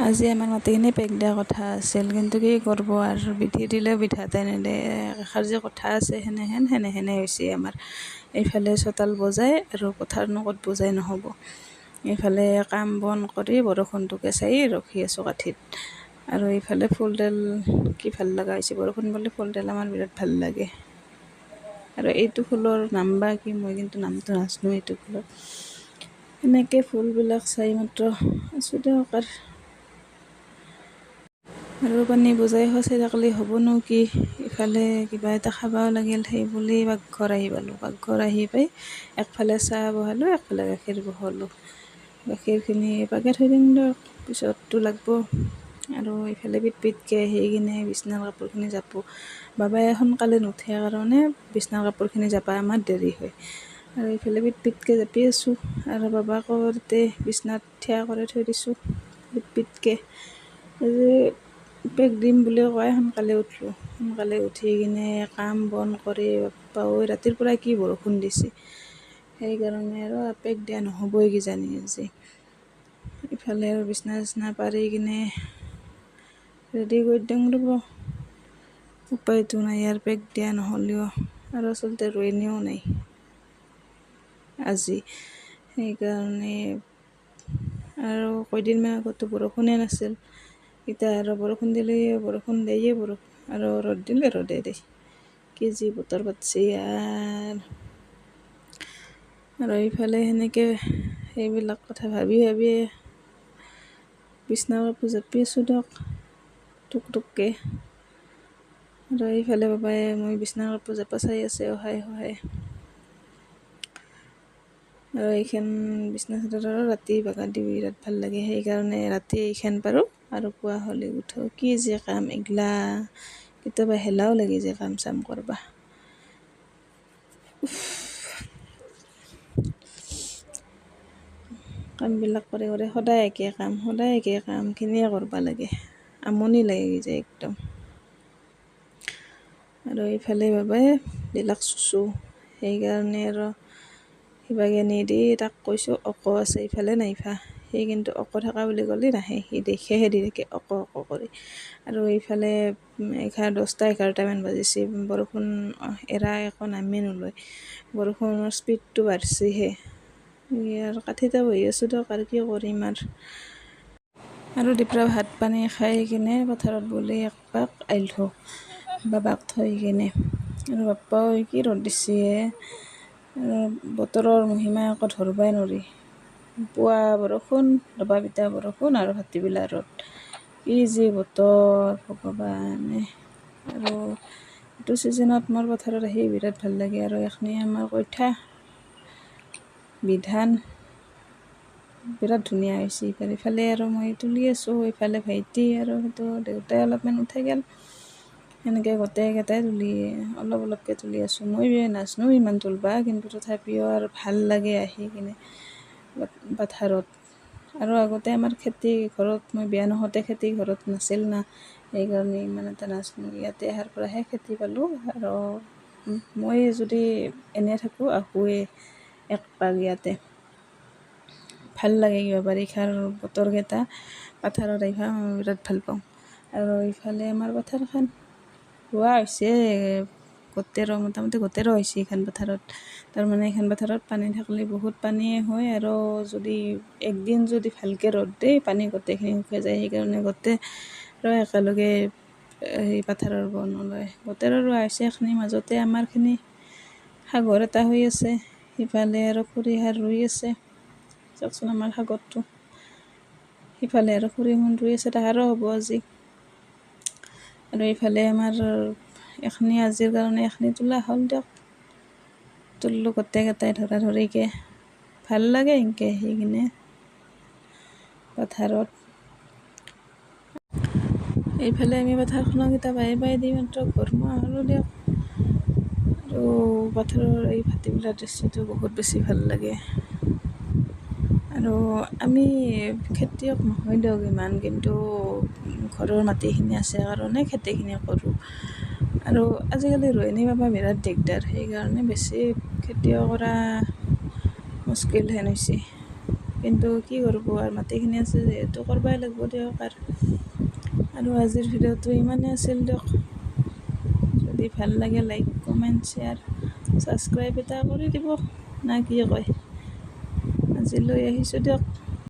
আজি আমাৰ মাটিখিনি পেক দিয়া কথা আছিল, কিন্তু কি কৰিব আৰু, বিধি দিলেও বিধাতাই নেদে। এষাৰ যে কথা আছে, সেনেহেন সেনেহেনে হৈছে আমাৰ। এইফালে চোতাল বজাই আৰু পথাৰনো ক'ত বজাই নহ'ব। এইফালে কাম বন কৰি বৰষুণটোকে চাই ৰখি আছোঁ কাঠিত। আৰু এইফালে ফুলডাল কি ভাল লগা হৈছে, বৰষুণ বুলি ফুলডাল আমাৰ বিৰাট ভাল লাগে। আৰু এইটো ফুলৰ নাম বা কি, মই কিন্তু নামটো নাজানো এইটো ফুলৰ। সেনেকৈ ফুলবিলাক চাই মাত্ৰ আছোঁ দিয়ক। আৰু আৰু পানী বজাই সঁচাই থাকিলে হ'বনো কি, ইফালে কিবা এটা খাবও লাগিল, সেই বুলি পাকঘৰ আহি পালোঁ। পাকঘৰ আহি পাই একফালে চাহ বহালোঁ, একফালে গাখীৰ বহালোঁ। গাখীৰখিনি পাকে থৈ দিম দিয়ক, পিছততো লাগব। আৰু এইফালে পিট পিটকৈ আহি কিনে বিছনাৰ কাপোৰখিনি জাপোঁ। বাবাই সোনকালে নুঠে কাৰণে বিছনাৰ কাপোৰখিনি জাপা আমাৰ দেৰি হয়। আৰু এইফালে পিট পিটকৈ জাপি আছোঁ, আৰু বাবাকো তাতে বিছনাত থিয় কৰাই থৈ দিছোঁ পিট পিটকৈ। আজি পেক দিম বুলি কয় সোনকালে উঠলোঁ। সোনকালে উঠি কিনে কাম বন কৰি বাপ্পা ঐ, ৰাতিৰ পৰা কি বৰষুণ দিছে, সেইকাৰণে আৰু পেক দিয়া নহ'বই কিজানি আজি। ইফালে আৰু বিছনা চিছনা পাৰি কিনে ৰেডি কৰি দিওঁ ৰ'ব, উপায়তো নাই আৰু পেক দিয়া নহ'লেও। আৰু আচলতে ৰোৱনীও নাই আজি, সেইকাৰণে। আৰু কেইদিনমান আগতো বৰষুণে নাছিল, এতিয়া আৰু বৰষুণ দিলে বৰষুণ দিয়ে, বৰষুণ আৰু ৰ'দ দিলে ৰ'দে দিয়ে, কি যি বতৰ পাতছে আৰু। আৰু এইফালে সেনেকৈ সেইবিলাক কথা ভাবি ভাবিয়ে বিছনাৰ কাপোৰ জাপি আছোঁ দিয়ক টুক টুককৈ। আৰু এইফালে বাবাই মই বিছনাৰ কাপোৰ জাপা চাই আছে সহায় সহায়। আৰু এইখন বিছনা চাদৰ ৰাতি বাগাৰ দি বিৰাট ভাল লাগে, সেইকাৰণে ৰাতি এইখন পাৰোঁ আৰু পুৱা হ'লে উঠো। কি যে কাম এগিলা, কেতিয়াবা হেলাও লাগি যায় কাম চাম কৰবা। কামবিলাক কৰি কৰি সদায় একে কাম, সদায় একে কামখিনিয়ে কৰবা লাগে, আমনি লাগি যায় একদম। আৰু এইফালে বাবাই দিলাক চুচু, সেইকাৰণে আৰু কিবাকে নিদি তাক কৈছোঁ অক আছে ইফালে নাইফা, সি কিন্তু অক থকা বুলি ক'লে নাহে, সি দেখেহে দি থাকে অক অক কৰি। আৰু এইফালে 10টা 11টামান বাজিছে, বৰষুণ এৰা একো নামেই নলয়, বৰষুণৰ স্পীডটো বাঢ়িছেহে। আৰু কাঠিতে বহি আছোঁ দিয়ক, আৰু কি কৰিম আৰু। আৰু দুপৰীয়া ভাত পানী খাই কিনে পথাৰত বুলি একপাক আহিলোঁ বাবাক থৈ কিনে। আৰু বাপ্পাও কি ৰ'দ দিছে, আৰু বতৰৰ মহিমা একো ধৰবাই নোৱাৰি। পুৱা বৰষুণ, দবা পিটা বৰষুণ, আৰু ভাটিবেলা ৰ'দ, কি যি বতৰ ভগৱানে। আৰু এইটো ছিজনত মোৰ পথাৰত আহি বিৰাট ভাল লাগে। আৰু এইখিনি আমাৰ কঠীয়া বিধান বিৰাট ধুনীয়া হৈছে। ইফালে আৰু মই তুলি আছোঁ, ইফালে ভাইটি আৰু সেইটো দেউতাই অলপমান উঠাই গ'ল। সেনেকৈ গোটেইকেইটাই তুলি অলপ অলপকৈ তুলি আছোঁ। মই নাজানো ইমান তুলবা, কিন্তু তথাপিও আৰু ভাল লাগে আহি কিনে পথাৰত। আৰু আগতে আমাৰ খেতি ঘৰত, মই বিয়া নহওঁতে খেতি ঘৰত নাছিল না, সেইকাৰণে ইমান এটা নাজানো। ইয়াতে অহাৰ পৰাহে খেতি পালোঁ। আৰু মই যদি এনে থাকোঁ আহোঁৱে এক পাক ইয়াতে, ভাল লাগে কিবা বাৰিষাৰ বতৰকেইটা পথাৰত আহিবা মই বিৰাট ভাল পাওঁ। আৰু ইফালে আমাৰ পথাৰখন ৰোৱা হৈছে গোটেই, মোটামুটি গোটেই হৈছে এইখন পথাৰত। তাৰমানে এইখন পথাৰত পানী থাকিলে বহুত পানীয়ে হয়, আৰু যদি একদিন যদি ভালকৈ ৰ'দ দিয়ে পানী গোটেইখিনি শুকাই যায়, সেইকাৰণে গোটেই একেলগে সেই পথাৰৰ বন ওলায়। গোটেই ৰোৱা হৈছে এইখিনি, মাজতে আমাৰখিনি সাগৰ এটা হৈ আছে, সিফালে আৰু খৰিহাৰ ৰুই আছে। চাওকচোন আমাৰ সাগৰটো, সিফালে আৰু খৰিহুন ৰুই আছে, তাহাৰো হ'ব আজি। আৰু এইফালে আমাৰ এখিনি আজিৰ কাৰণে এখিনি তোলা হ'ল দিয়ক, তুলিলোঁ গোটেইকেইটাই ধৰা ধৰিকৈ। ভাল লাগে এনেকৈ আহি কিনে পথাৰত। এইফালে আমি পথাৰখনক এতিয়া বাই বাই the মাত্ৰ ঘৰমুৱা হ'লোঁ দিয়ক। আৰু পথাৰৰ এই ভাটিবেলাৰ দৃশ্যটো বহুত বেছি ভাল লাগে। আৰু আমি খেতিয়ক নহয় দিয়ক ইমান, কিন্তু ঘৰৰ মাটিখিনি আছে কাৰণে খেতিখিনি কৰোঁ। আৰু আজিকালি ৰোৱনী পাব বিৰাট দিগদাৰ, সেইকাৰণে বেছি খেতিও কৰা মুস্কিল হেন হৈছে। কিন্তু কি কৰিব আৰু, মাটিখিনি আছে যিহেতু কৰিবই লাগিব দিয়ক। আৰু আৰু আজিৰ ভিডিঅ'টো ইমানেই আছিল দিয়ক। যদি ভাল লাগে, লাইক, কমেণ্ট, শ্বেয়াৰ, ছাবস্ক্ৰাইব এটা কৰি দিব, না কি কয়? আজিলৈ আহিছোঁ দিয়ক।